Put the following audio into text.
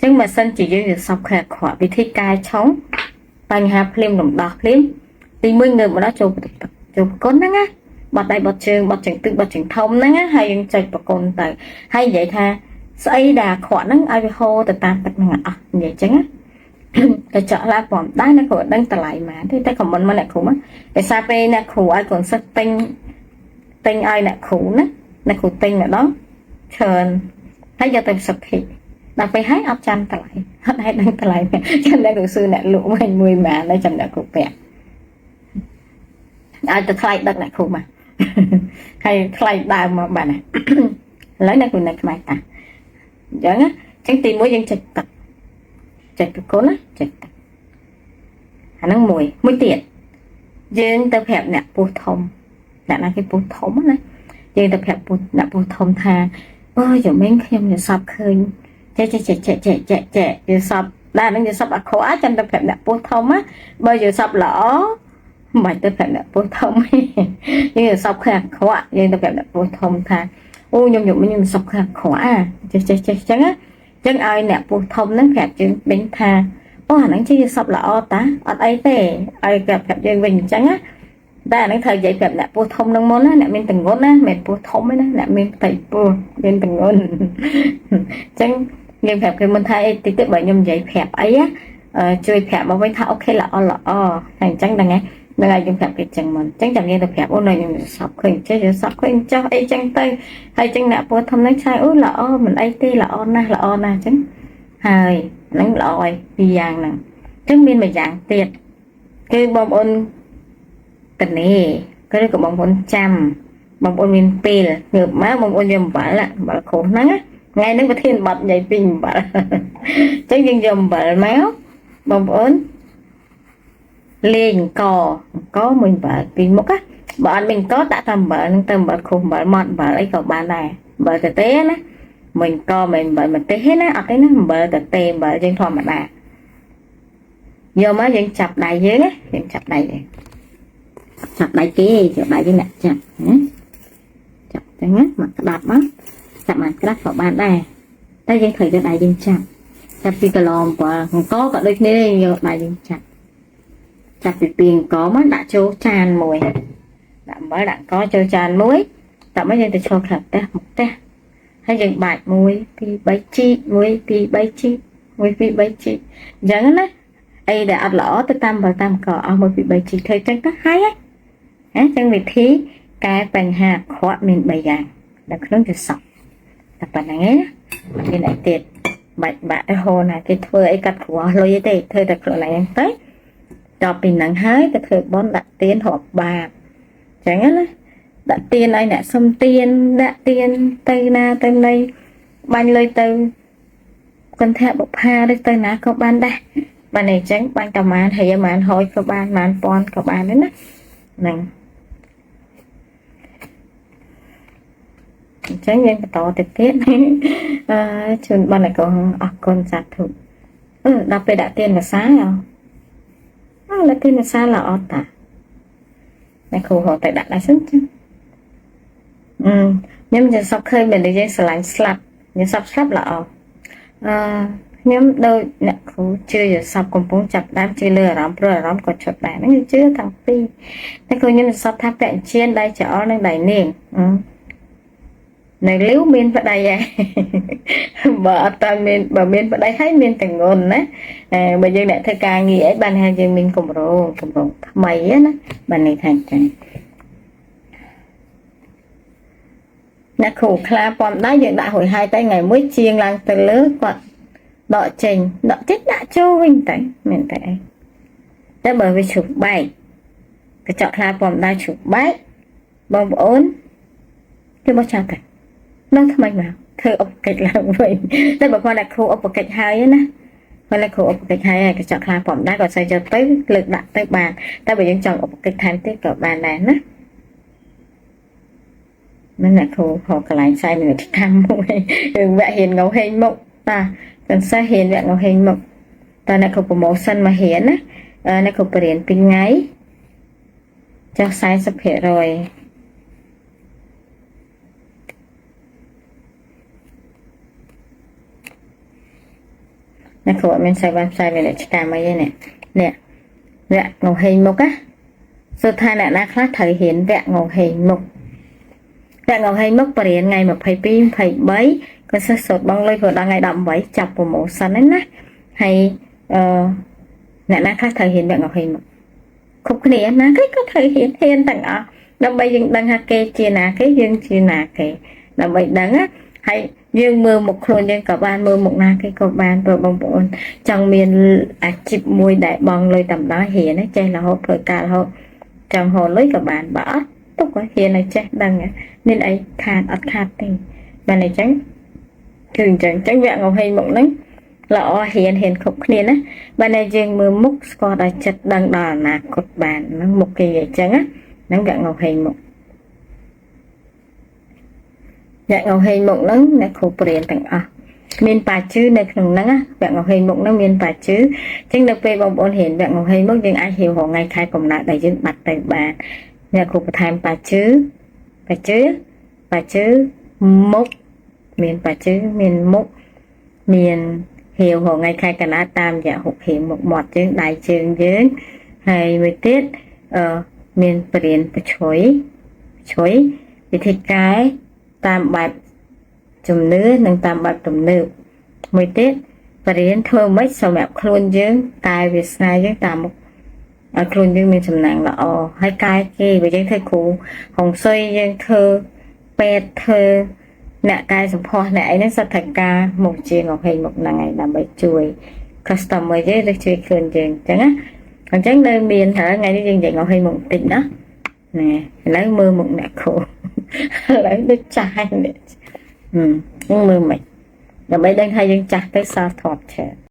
ចឹងបើសិនជាយើងយល់សពខែអាក្រក់វិធីកែឆុងបញ្ហាភ្លាមរំដោះភ្លាមទីមួយងើបមកដល់ចូលបន្ទប់ទឹកចូលប្រគុណហ្នឹងណាបត់ដៃបត់ជើងបត់ជើងទឹកបត់ជើងធំហ្នឹងណាហើយយើងចុចប្រគុណទៅហើយនិយាយថាស្អីដែលអាក្រក់ហ្នឹងឲ្យវាហូរទៅតាមទឹកហ្នឹងអស់និយាយចឹងណាកញ្ចក់ឡាពំដែរអ្នកគ្រូអត់ដឹងតម្លៃម៉ាទេតែខមមិនមកអ្នកគ្រូមកដោយសារពេលអ្នកគ្រូឲ្យកូនសិស្សទិញទិញឲ្យអ្នកគ្រូណាអ្នកគ្រូទិញម្ដងច្រើនហើយយកទៅសឹកធីដល់ពេលហើយអត់ចាំតម្លៃអត់ឲ្យដឹងតម្លៃទេចាំអ្នកគ្រូសួរអ្នកលក់វិញមួយម៉ានហើយចាំអ្នកគ្រូពាក់ឲ្យទៅថ្លៃដឹកអ្នកគ្រូមកហើយថ្លៃដើមមកបានណាឥឡូវអ្នកគ្រូនៅខ្មែរតាអញ្ចឹងណាអញ្ចឹងទីមួយយើងចុចទឹកចុចប្រគុណណាចុចទឹកអាហ្នឹងមួយមួយទៀតយើងទៅប្រាប់អ្នកពោះធំអ្នកណាគេពោះធំណាយើងទៅប្រាប់ពោះអ្នកពោះធំថាអូយមិញខ្ញុំយល់សពឃើញចេះចេះចេះចេះចេះចេះចេះយល់សពដែរហ្នឹងយល់សពអាក្រក់ចាំទៅប្រាប់អ្នកពោះធំណាបើយល់សពល្អមិនបាច់ទៅប្រាប់អ្នកពោះធំទេយើងយល់សពឃើញអាក្រក់យើងទៅប្រាប់អ្នកពោះធំថាអូខ្ញុំយល់មិញខ្ញុំយល់សពឃើញអាក្រក់អាចេះចេះចេះអញ្ចឹងណាចឹងឲ្យអ្នកពោះធំហ្នឹងប្រាប់យើងវិញថាអូអាហ្នឹងជាសពល្អតាអត់អីទេឲ្យគេប្រាប់យើងវិញអញ្ចឹងណាតែអាហ្នឹងត្រូវនិយាយប្រាប់អ្នកពោះធំហ្នឹងមុនណាអ្នកមានតងន់ណាមិនមែនពោះធំទេណាអ្នកមានផ្ទៃពោះមានតងន់អញ្ចឹងយើងប្រាប់គេមុនថាអីតិចតិចបើខ្ញុំនិយាយប្រាប់អីណាជួយប្រាប់មកវិញថាអូខេល្អល្អតែអញ្ចឹងហ្នឹងឯងហ្នឹងហើយយើងប្រាប់គេចឹងមុនអញ្ចឹងចាំយើងទៅប្រាប់អូនខ្ញុំសពឃើញចេះសពឃើញចោះអីចឹងទៅហើយចឹងអ្នកពោះធំហ្នឹងឆាយអូល្អមិនអីទេល្អណាស់ល្អណាស់អញ្ចឹងហើយហ្នឹងល្អហើយពីរយ៉ាងហ្នឹងអញ្ចឹងមានមួយយ៉ាងទៀតគឺបងប្អូនតនេគឺក៏បងប្អូនចាំបងប្អូនមានពេលងើបមកបងប្អូនយកអំបិលអំបិលខុសហ្នឹងណាថ្ងៃហ្នឹងប្រធានបទនិយាយពីអំបិលអញ្ចឹងយើងយកអំបិលមកបងប្អូនលាយអង្គអង្គមួយអំបិលពីរមុខណាបើអត់មានអង្គដាក់តែអំបិលហ្នឹងទៅអំបិលខុសអំបិលម៉ត់អំបិលអីក៏បានដែរអំបិលទៅទេណាមួយអង្គមិនអំបិលម្ទេសទេណាអត់ទេណាអំបិលទៅទេអំបិលយើងធម្មតាយកមកយើងចាប់ដៃយើងណាយើងចាប់ដៃយើងចាប់ដៃគេចាប់ដៃយើងអ្នកចាប់ណាចាប់ចឹងណាមកក្តាប់មកចាប់មកក្តាប់ក៏បានដែរតែយើងត្រូវយកដៃយើងចាប់ចាប់ពីកន្លងអំបិលអង្គក៏ដូចគ្នាដែរយកដៃយើងចាប់ចាប់ពីពីអង្គមកដាក់ចូលចានមួយដាក់អំបិលដាក់អង្គចូលចានមួយតមកយើងទៅឈរខាងផ្ទះមុខផ្ទះហើយយើងបាច់1 2 3ជីក1 2 3ជីក1 2 3ជីកអញ្ចឹងណាអីដែលអត់ល្អទៅតាមបើតាមកអស់1 2 3ជីកធ្វើចឹងទៅហើយហ៎អញ្ចឹងវិធីកែបញ្ហាអាក្រក់មាន3យ៉ាងនៅក្នុងយសពតែប៉ុណ្្នឹងឯងណាអត់មានអីទៀតបាច់បាក់ទៅហូរណាគេធ្វើអីកាត់គ្រោះលុយទេធ្វើតែខ្លួនឯងទៅតពីហ្នឹងហើយទៅធ្វើបន់ដាក់ទៀនរាប់បាបចឹងណាដាក់ទៀនឲ្យអ្នកសុំទៀនដាក់ទៀនទៅណាទៅណីបាញ់លុយទៅគន្ធបុប្ផាឬទៅណាក៏បានដែរបានអញ្ចឹងបាញ់តាម៉ានហើយម៉ានហយក៏បានម៉ានពាន់ក៏បានដែរណាហ្នឹងអញ្ចឹងយើងបន្តទៅទៀតអឺជូនបណ្ឌកងអរគុណសាធុអឺដល់ពេលដាក់ទៀនភាសាអើដាក់ទៀនភាសាល្អតាអ្នកគ្រូហៅតែដាក់ដែរសិនចឹងអឺខ្ញុំจะសពឃើញមែនយើងស្រឡាញ់ស្លាប់ខ្ញុំសពស្លាប់ល្អអឺខ្ញុំដូចអ្នកគ្រូជឿយល់សពកំពុងចាប់ដើមជឿលើអារម្មណ៍ព្រោះអារម្មណ៍ក៏ឈប់ដែរហ្នឹងជឿតាំងពីតែគ្រូខ្ញុំសពថាពាក់ជៀនដៃច្អល់និងដៃនាងនៅលាវមានប្តីហើយបើអត់តមានបើមានប្តីហើយមានតែងន់ណាបើយើងអ្នកធ្វើការងារអីបានថាយើងមានកម្រងកម្រងថ្មីណាបានន័យថាអញ្ចឹងអ្នកគ្រូខ្លាពំដៃយើងដាក់រួចហើយតែថ្ងៃមួយជាងឡើងទៅលើគាត់ដកចេញដកចេញដាក់ចូលវិញតែមានតែអីតែបើវាជ្រុះបែកកញ្ចក់ខ្លាពំដៃជ្រុះបែកបងប្អូនគេបោះចោលទៅនឹងថ្មីមកធ្វើឧបកិច្ចឡើងវិញតែបើគាត់អ្នកគ្រូឧបកិច្ចហើយណាគាត់អ្នកគ្រូឧបកិច្ចហើយកញ្ចក់ខ្លាពំដៃក៏ស្អីចូលទៅលើកដាក់ទៅបានតែបើយើងចង់ឧបកិច្ចថែមទៀតក៏បានដែរណាមិនអ្នកគ្រូហៅកន្លែងផ្សាយមានកម្មមួយរឿងវគ្គហ៊ានងហេងមុខតាកន្សេះហ៊ានវគ្គងហេងមុខតើអ្នកគ្រូប្រម៉ូសិនមកហ៊ានណាអ្នកគ្រូបរៀន2ថ្ងៃចុះ40% អ្នកគ្រូអត់មានផ្សាយបានផ្សាយពាណិជ្ជកម្មអីទេនេះនេះវគ្គងហេងមុខណាសួរថាអ្នកណាខ្លះត្រូវរៀនវគ្គងហេងមុខវគ្គងហេងមុខបរៀនថ្ងៃ22 23ក៏សិស្សសូត្របងលុយព្រោះដល់ថ្ងៃ18ចាប់ promotion ហ្នឹងណាហើយអឺអ្នកណាខ្លះត្រូវរៀនវគ្គងហេងមុខគ្រប់គ្នាណាគេក៏ត្រូវរៀនហ៊ានទាំងអស់ដើម្បីយើងដឹងថាគេជាណាគេយើងជាណាគេដើម្បីដឹងណាហើយយើងមើលមុខខ្លួនយើងក៏បានមើលមុខណាគេក៏បានព្រោះបងប្អូនចង់មានអាជីពមួយដែលបងលុយតាមដល់រៀនចេះរហូតធ្វើការរហូតចង់ហូរលុយក៏បានបើអត់ទុកឲ្យរៀនឲ្យចេះដឹងមានអីខាតអត់ខាតទេបានអញ្ចឹងគឺអញ្ចឹងអញ្ចឹងវគ្គងហេងមុខហ្នឹងល្អហ៊ានហ៊ានគ្រប់គ្នាណាបើតែយើងមើលមុខស្គាល់ដល់ចិត្តដឹងដល់អនាគតបានហ្នឹងមុខគេអញ្ចឹងណាហ្នឹងវគ្គងហេងមុខវគ្គងហេងមុខហ្នឹងអ្នកគ្រូព្រៀនទាំងអស់មានបាជឺនៅក្នុងហ្នឹងណាវគ្គងហេងមុខហ្នឹងមានបាជឺអញ្ចឹងនៅពេលបងប្អូនរៀនវគ្គងហេងមុខយើងអាចរៀនរងថ្ងៃខែកំណើតដែលយើងបាត់ទៅបានអ្នកគ្រូបន្ថែមបាជឺបាជឺបាជឺមុខមានបាជឺមានមុខមានហៀវរងថ្ងៃខែកណាតាមរយៈហុកហៀងមុខមាត់ជើងដៃជើងយើងហើយមួយទៀតអឺមានព្រានបឈុយឈុយវិធីកែតាមបែបជំនឿនិងតាមបែបទំនើបមួយទៀតបរៀនធ្វើម៉េចសម្រាប់ខ្លួនយើងកែវាសនាយើងតាមមុខឲ្យខ្លួនយើងមានសំណាងល្អហើយកែគេបើយើងធ្វើគ្រូហុងស៊ុយយើងធ្វើពេទ្យធ្វើអ្នកកែសម្ផស្សអ្នកអីហ្នឹងសិតតែការមុខជាងហេងមុខហ្នឹងឯងដើម្បីជួយ customer យើងឬជួយខ្លួនយើងអញ្ចឹងណាអញ្ចឹងនៅមានហើយថ្ងៃនេះយើងនិយាយងហេងមុខបន្តិចណាណែឥឡូវមើលមុខអ្នកគ្រូឥឡូវដូចចាស់នេះហឹមមើលមិនដើម្បីដឹងថាយើងចាស់ទៅសល់ធ្លាប់ច្រើន។